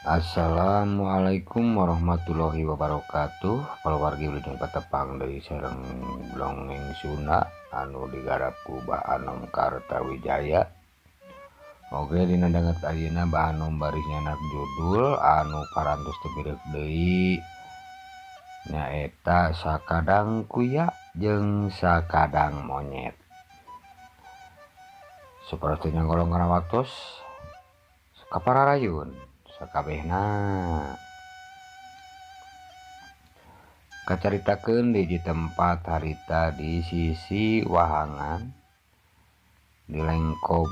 Assalamualaikum warahmatullahi wabarakatuh. Keluarga wilujeng patepang deui sareng Dongeng Sunda anu digarap ku Bah Anom Kartawijaya. Oke, dina danget ayeuna Bah Anom baris nyanak judul anu parantos teu mireuk deui, nyaeta Sakadang Kuya jeung Sakadang Monyet. Supados teu nyanggolong kana waktos, kapararayun sakabehna. Kacaritakeun di hiji tempat harita di sisi wahangan di lengkob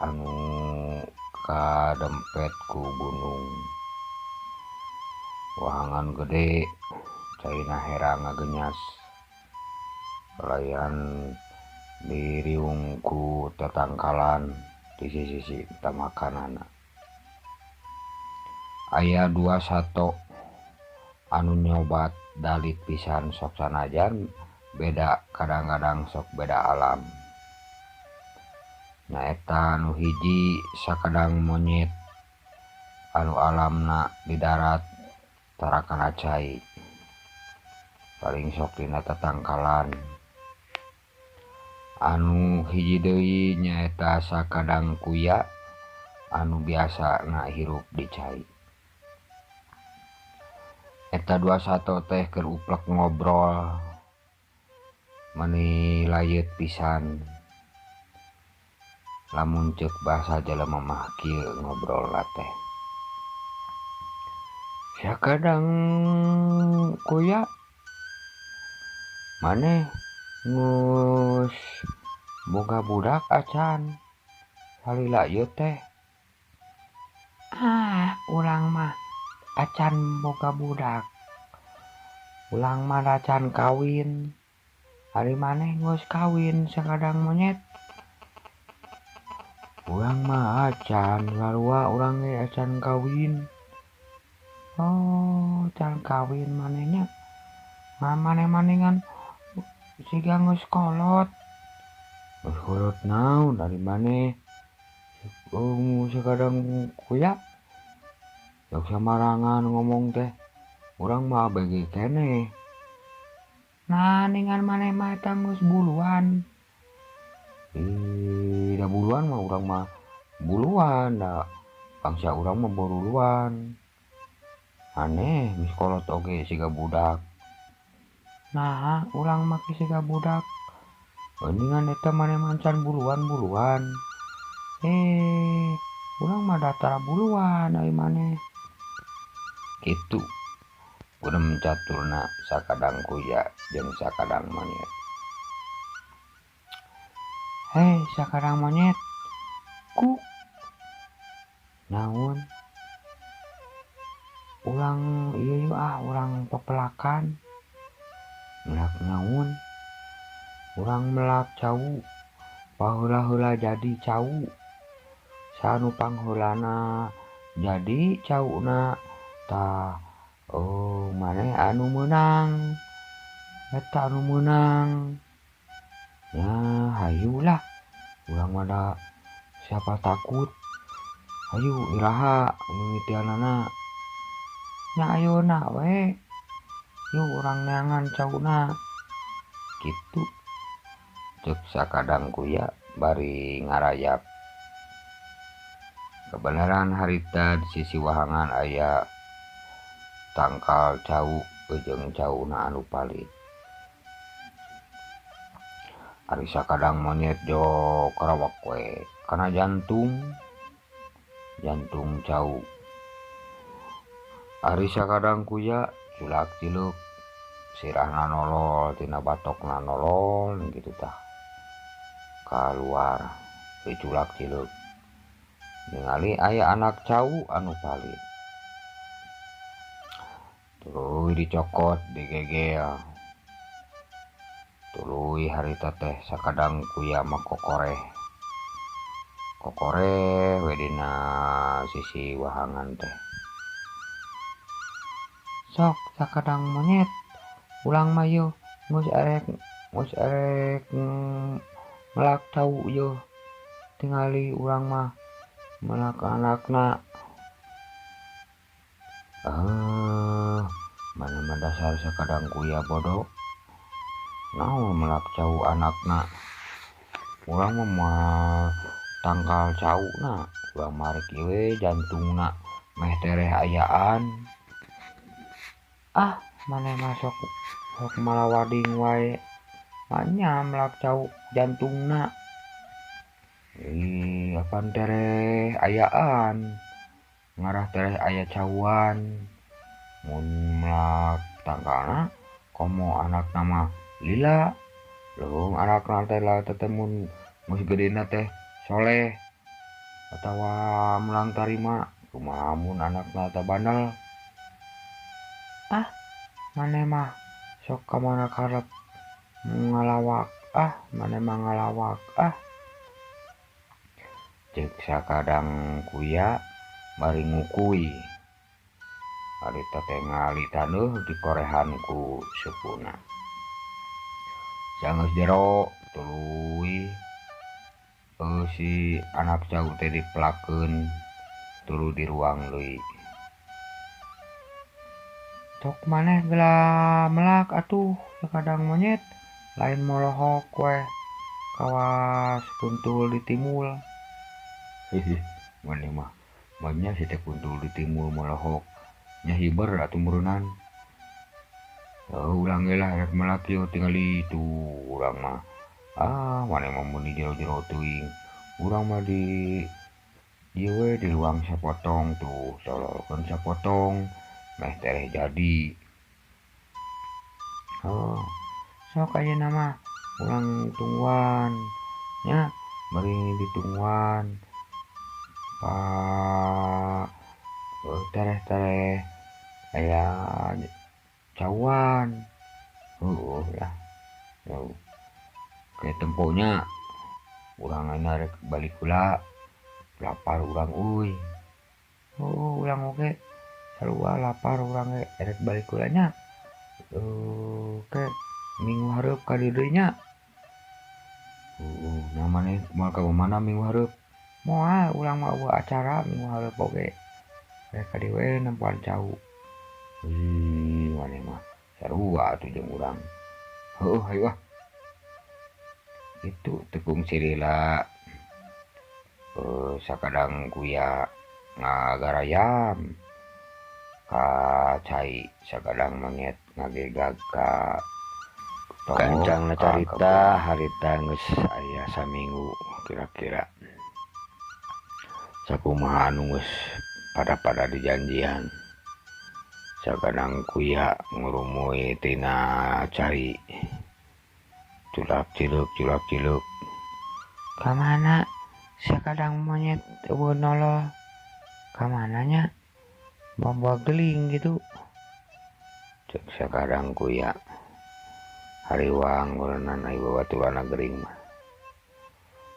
anu kadempet ku gunung. Wahangan gede, caina herang ngagenyas, kalayan diriung ku tatangkalan di sisi tamakanana. Aya dua sato anu nyobat dalit pisan sok sanajan beda, kadang-kadang sok beda alam. Nyaeta anu hiji sakadang monyet anu alamna di darat tara kana cai, paling sok dina tatangkalan. Anu hiji deui nyaeta sakadang kuya anu biasana hirup di cai. Eta dua sato teh keur uplek ngobrol meni layeut pisan. Lamun ceuk bahasa jelema mah kieu ngobrol teh. Sakadang kuya maneh geus boga budak acan salila ieu teh? Ah, urang mah acan boga budak, urang mah acan kawin. Ari maneh geus kawin sakadang monyet? Urang mah acan, sarua urang ge acan kawin. Oh, acan kawin manehnya. Mah maneh maningan siga geus kolot. Geus kolot naon ari maneh? Oh, sakadang kuya sok samarangan ngomong teh, urang mah abg keneh. Nah, ningan maneh mah eta geus buluan. Ih, da buluan mah urang mah buluan, da bangsa urang mah boruluan. Aneh geus kolot oge siga budak. Nah, urang mah siga budak. Ningan eta maneh mah can buluan-buluan. Urang mah datara buluan ari maneh. Kitu guna caturna sakadang kuya jeung sakadang monyet. Hei sakadang monyet, ku naon? Urang ieu ah, urang pepelakan. Melak naon? Urang melak cau. Paheula-heula jadi cau. Sanu pangheulana jadi cauna tah, oh maneh anu meunang, eta anu meunang. Ya hayulah, urang mah da siapa takut. Hayu iraha mimitianana. Nya ayeuna we, yuk urang neangan cauna. Kitu ceuk sakadang kuya bari ngarayap. Kebenaran harita di sisi wahangan aya tangkal cau jeung cauna anu palit. Ari sakadang monyet jo karawak we kana jantung, jantung cau. Ari sakadang kuya culak ciluk sirahna nolol tina batokna nolol kitu tah kaluar diculak ciluk. Ningali aya anak cau anu palit, tuluy dicokot digegel. Tuluy harita teh sakadang kuya mah kokoreh, kokoreh we dina sisi wahangan teh. Sok sakadang monyet, ulang mah yeuh geus erek melak cau yeuh. Tingali urang mah melak anakna. Mana mah dasar sakadang kuya bodoh. Naon melak cau anakna. Urang mah moal tangkal cauna, urang marek ieu jantungna meh tereh ayaan. Ah, maneh mah sok malawading wae. Manya melak cau jantungna. Ih, apan tereh ayaan. Ngarah tereh aya cauan. Mun melak tangkalna komo anakna mah lila. Leuweung anakna teh lah teh mun geus gedena teh soleh atawa melang tarima. Kumaha mun anakna teh bandel. Ah, maneh mah sok ka mana karep ngalawak. Ah, maneh mah ngalawak. Ah, cek sakadang kuya bari ngukui. Harita teh ngali taneuh dikorehan ku sepuhna. Sanggeus jero tuluy si anak cau teh dipelakeun tuluy di ruang deui. Tok maneh geula melak atuh sakadang monyet lain molohok we kawas kuntul ditimul. Hihi, maneh mah manya si teh kuntul ditimul molohok nya hiber atuh meureunnan. Urang ge lah rek melak ieu tingali itu urang mah. Ah, maneh mah mun di jero-jero teuing. Urang mah di ieu we di ruang sapotong tuh, tololkeun sapotong meh tereh jadi. Oh, sok ayeuna mah urang tungguan nya, bari ditungguan. Pa tereh-tereh aya cawan. Heueuh lah. Heuh. Ke temponya urang ayeuna rek balik heula. Lapar urang euy. Oh, urang oge sarua lapar urang ge rek balik heula nya. Ke minggu hareup ka dieu deui nya. Heueuh, nah maneh moal ka mana minggu hareup? Moal, urang mah eueuh acara minggu hareup oge. Rek ka dieu we nempoan cau. Ih, maneh mah sarua atuh jeung urang. Heueuh, hayu ah. Itu tekung silila sakadang kuya ngagarayam ka cai sakadang monyet ngagegag ka gancangna carita harita geus aya saminggu kira-kira. Sakumaha anu geus pada-pada dijanjian. Sakadang kuya ngurumuy tina cai. Culak ciluk culak ciluk. Ka mana sakadang monyet eueuh nolol? Ka mana nya? Bawa geling gitu. Cek sakadang kuya. Hariwang meureunnan ai babaturanna gering mah.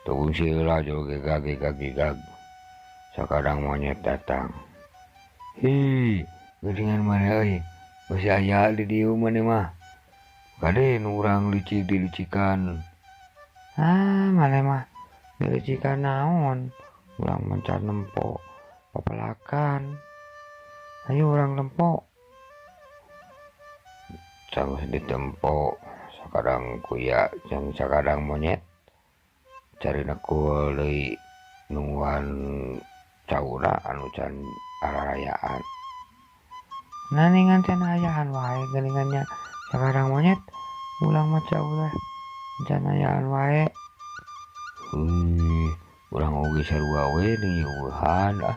Tunggu sila jol gegag gegag gegag. Sakadang monyet datang. Hi, geuningan maneh euy. Geus aya di dieu maneh mah. Kade nu urang licik dilicikan. Ah, maneh mah dilicikan naon? Urang mencar nempo papelakan. Ayo urang nempo. Sanggeus ditempo sakadang kuya jeung sakadang monyet. Cari nekul deui nungguan cauna anu can ararayaan. Naningan can ayaan wae geuningannya sakadang monyet. Ulang mah cau teh can ayaan wae. Heuh, urang oge sarua we dieueuhan ah.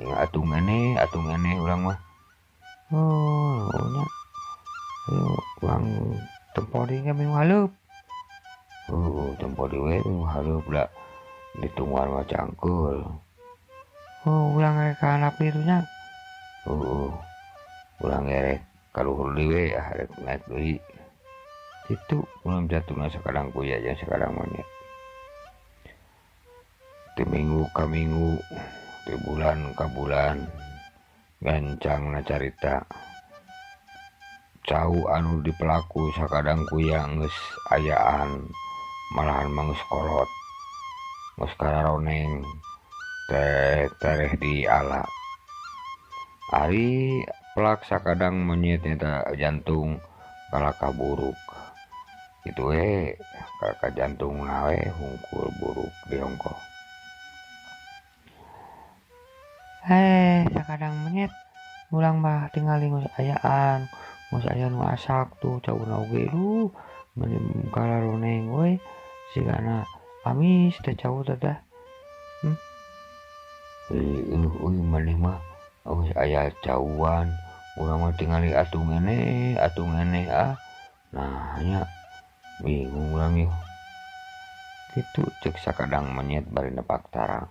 Ning atung ene urang mah. Oh, nya. Ayo urang tempo deui ka minggu hareup. Heuh, tempo deui we minggu hareup da ditungguan mah cangkeul. Oh, urang rek ka handap ditu nya. Heueuh. Urang rek ka luhur deui we ah rek naik deui. Kitu urang jatuna sakadang kuya jeung sakadang monyet. Ti minggu ka minggu, ti bulan ka bulan, gancangna carita. Cau anu dipelaku sakadang kuya geus ayaan, malahan mah geus kolot. Geus kararoneng teh tereh diala. Ari pelak sakadang monyet eta jantung kalaka buruk. Kitu we kalaka jantungna we hungkul buruk diongkoh. Sakadang monyet urang mah tingali geus ayaan, geus aya nu asak tuh cauna oge duh meuni kalaroneng we sigana amis teh cau teh tah. Euy maneh mah geus aya cauan, urang mah tingali atung eneh ah. Nah nya bingung urang ieu. Kitu ceuk sakadang monyet bari nepak tarang.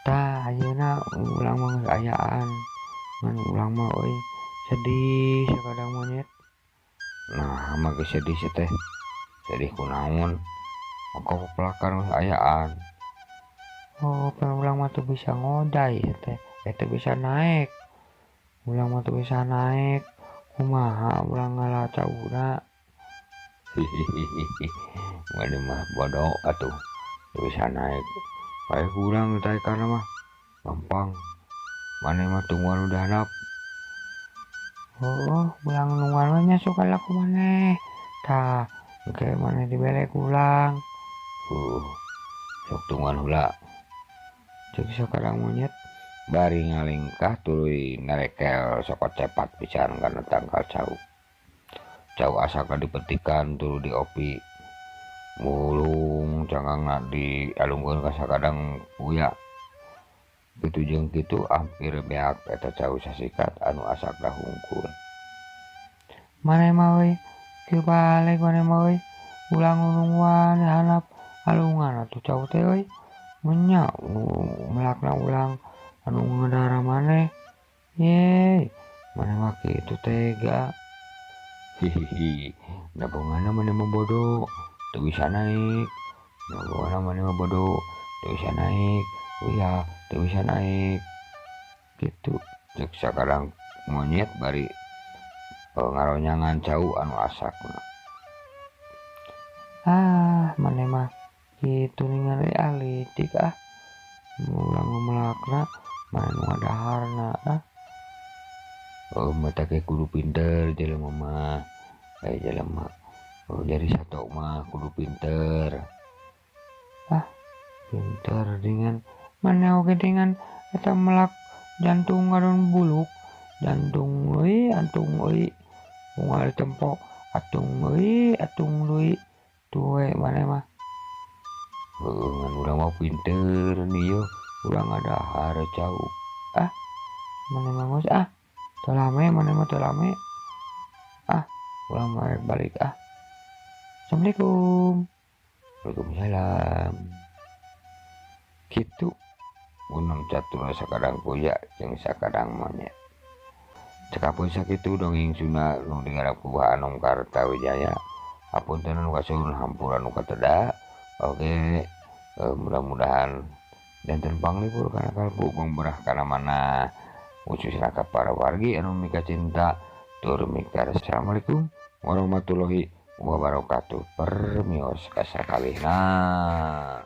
Tah ayeuna urang mah geus ayaan, ngan urang mah euy sedih sakadang monyet. Nah mah geus sedih sih teh. Sedih kunaon? Maka pepelakan geus ayaan. Oh, urang mah teu bisa ngodai teh, teu bisa naek. Urang mah teu bisa naek. Kumaha urang ngala cauna? Hihihi. Maneh mah bodoh atuh. Teu bisa naek. Paeh urang taekan mah gampang. Maneh mah tungguan udah handap. Oh, urang nungguan we nya sok ku maneh. Tah, engke maneh dibere ku urang. Sok tungguan heula. Ceuk sakadang monyet bari ngalingkah tuluy narekel soko cepat pisan kana tangkal cau. Cau asakna dipetikan tuluy diopi. Mulung cangkangna dialungkeun ka sakadang kuya. Kitu jeung kitu hampir beak eta cau sasikat anu asakna hungkul. Maneh mah euy, kieu balik maneh mah euy. Ulang nungguan handap alungan atuh cau teh euy. Menya melakna ulang anu ngedara maneh. Ye, maneh mah kitu tega. Hihihi, nabonganna maneh mah bodoh, teu bisa naik. Nabonganna maneh mah bodoh, teu bisa naik. Uya, teu bisa naik. Kitu ceuk sakadang monyet bari ngaronyangan cau anu asakna. Ah, maneh mah kitu ningali alitik ah. Ulang melakna maneh nu ngadaharna ah. Oh, mata ge kudu pinter jelema mah. Jelema. Oh, jadi sato mah kudu pinter. Ah, pinter dengan maneh oge dengan eta melak jantung ngadon buluk. Jantung euy, antung euy. Unggal tempo atung euy, atung deui. Tuh we maneh mah. Heueuh, ngan urang mah pinter nih yo. Urang ngadahar cau. Ah, maneh mah geus ah. Teu lame maneh mah teu lame. Ah, urang mah rek balik ah. Assalamualaikum. Waalaikumsalam. Kitu gunung catur sakadang kuya jeung sakadang monyet. Cekapun sakitu dongeng Sunda nu digarap ku Anom Kartawijaya. Hapunten nu kasuhun hampura nu kateda. Oke, mudah-mudahan janten panglipur kana kalbu pangberah kana mana khususna ka para wargi anu mika cinta tur mika. Assalamualaikum warahmatullahi wabarakatuh. Permios kasakalihna.